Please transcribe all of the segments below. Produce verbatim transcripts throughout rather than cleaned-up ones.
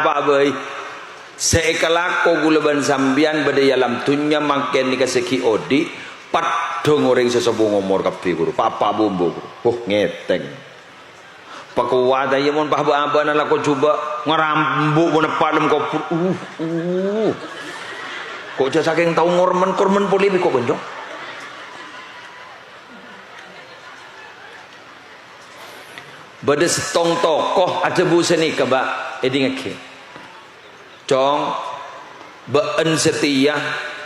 Apa bhâi? Sè èkalako ghulâ bân sampèyan bâdâ è alam dhunnya mangkèn nèka sè ghi' odi', paddhâng orèng sè sobung omor kabbhi, ghuru. Pa'-apa' bu-embu, ghuru. Huh, ngètèng. Pakowat, iyâ, mon pa' bâ'-abâ'na lako jhubâ', ngarambu' mon eppa' lem kobhur. Uh, uh. Ko' jhâ' sakèng tao ngormen-kormen polè bi' ko' bânjong. Bâdâ sèttong toko adhâbu sanèka, Bâ', èdingngaghi. Cong, bâ'en satèya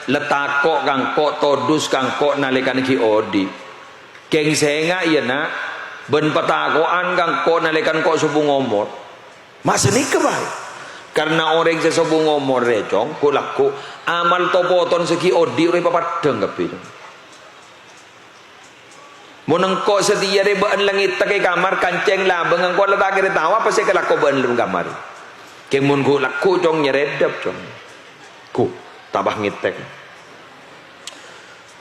la tako' ka engko', todus ka engko' nalèkana ghi' odi'. Kèng sènga', iyâ, Na', bân patako'an ka engko' nalèkana engko' sobung omor. Ma' sanèka bhâi. Karna orèng sè sobung omor rè, Cong, ghu'-lagghu' amal to-poton sè ghi' odi' rowa èpapaddhâng kabbhi, Cong. Mon engko' satèya rè bâ'en la ngètèk è kamar, kancèng labâng engko' la ta' kèra tao apa sè èkalako bâ'en lem kamar. Kèng mon ghu'-lagghu', Cong, nyarèdhâp, Cong. Ghu, ta' pas ngètèk.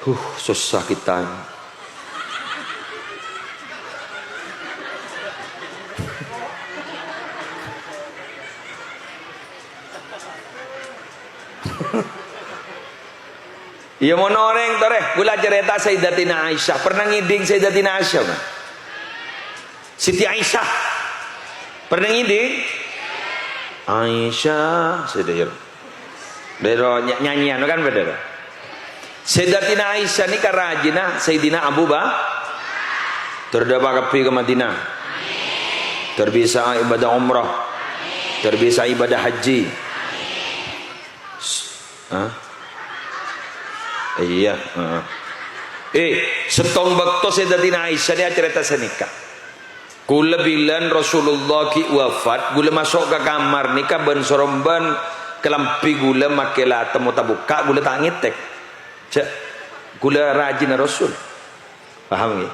Huh, sossa kita. Iyâ, mon orèng torè, ghulâ carèta Sayyidatina Aisyah. Pernah ngèdhing Sayyidatina Aisyah, Bâ'? Siti Aisyah. Pernah ngèdhing? Aisyah, sèdhâjâ. Bâdâ ny-, nyanyèyan kan bâdâ. Sayyidatina Aisyah nèka rajina Sayyidina Abu Ba-, terdhâpa kabbhi ka Madinah. Terbiasa ibadah umrah. Terbiasa ibadah haji. Hah? Iyâ, heeh. Eh, sèttong bâkto Sayyidatina Aisyah nèka acarèta sanèka. Ghulâ bilân Rasulullah ghi' wafat, ghulâ maso' ka kamar nèka bân sarombân kalambhi ghulâ makè la temmo tabukka', ghulâ ta' ngètèk. Jhâ', ghulâ rajina Rasul. Paham, ngghi?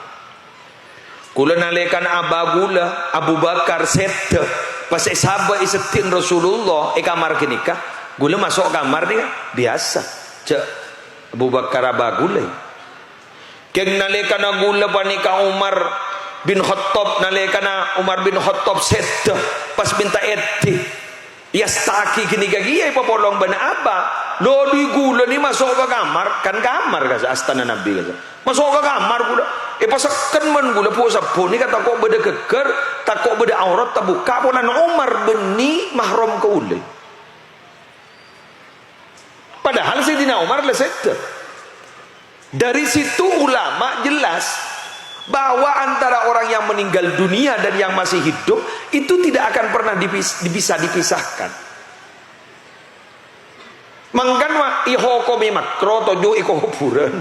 Ghulâ nalèkana aba ghulâ, Abu Bakar, sèdhâ, pas èsabâ' è seddhi'na Rasulullah è kamar ghânèka, ghulâ maso' kamar nèka biyasa. Jhâ' Abu Bakar aba ghulâ. Kèng nalèkana ghulâ panèka Umar bin Khattab, nalèkana Umar bin Khattab sèdhâ, pas mènta èdhi. Èasta'aghi ghânèka kèya èpapolong bân aba. Lo, dhi ghulâ nè maso' ka kamar, kan kamar kassa' astana Nabbhi kassa'. Maso' ka kamar ghulâ, èpasekken bân ghulâ bu-, sabbhu nèka tako' bâdâ ghâggâr, tako' bâdâ aurat tabukka' polana Umar bânnè mahram kaulâ. Padahal Sayyidina Umar la sèdhâ. Dari situ ulama jelas bahwa antara orang yang meninggal dunia dan yang masih hidup itu tidak akan pernah dipis-, bisa dipisahkan. Mangkana, wa-, èhokoma makro tojhu è kobhurân.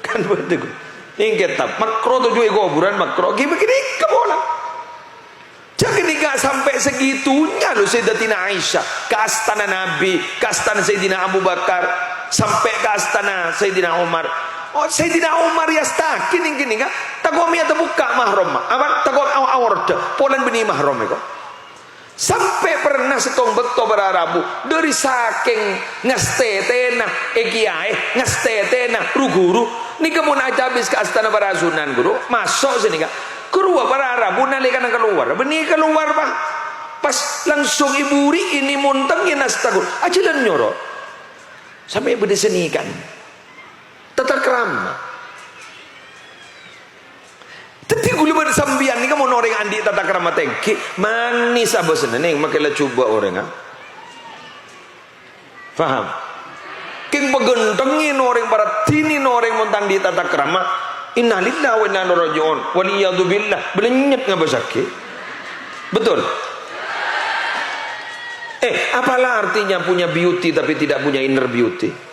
Kan bhender. Ènggi ta', makro tojhu è kobhurân, makro. Ghi-, ghânèka polana. Jhâ' ghânèka sampè' segitunya, lo, Sayyidatina Aisyah, ka astana Nabbhi, ka astana Sayyidina Abu Bakar, sampè' ka astana Sayyidina Umar. Oh, Sayyidina Umar èasta'aghi nèng ghânèka, tako' mèya tabukka' mahramma. Apa? Tako' aw-, aworda. Polana bânnè mahram èko. Sampè' pernah sèttong bâkto para rabu, dâri sakèng ngastètèna, eh, kèyaè, ngastètèna, ru-ghuru, nèka mon acabis ka astana para sunan, ghuru, maso' sanèka. Ghuru, para rabu nalèkana kalowar, bânnè kalowar, Pa'. Pas langsung èburi'i nè montèng, yâ, nastagul. Ajhâlân nyoro. Sampè' bâdâ sanèka. Tata krama. Dhâddhi ghulâ bân sampèyan nèka mon orèng andi' tata krama tèngghi, manès abâsna nèng, makè la jhubâ' orèng, ha? Paham? Kèng paghânthengngè orèng, paraddhinè orèng mon ta' andi' tata krama, innalillahi wa inna ilaihi raji'un, wal iyadzu billah, bâlânnyet ngabâssaghi. Betul? Eh, apalah artinya punya beauty tapi tidak punya inner beauty?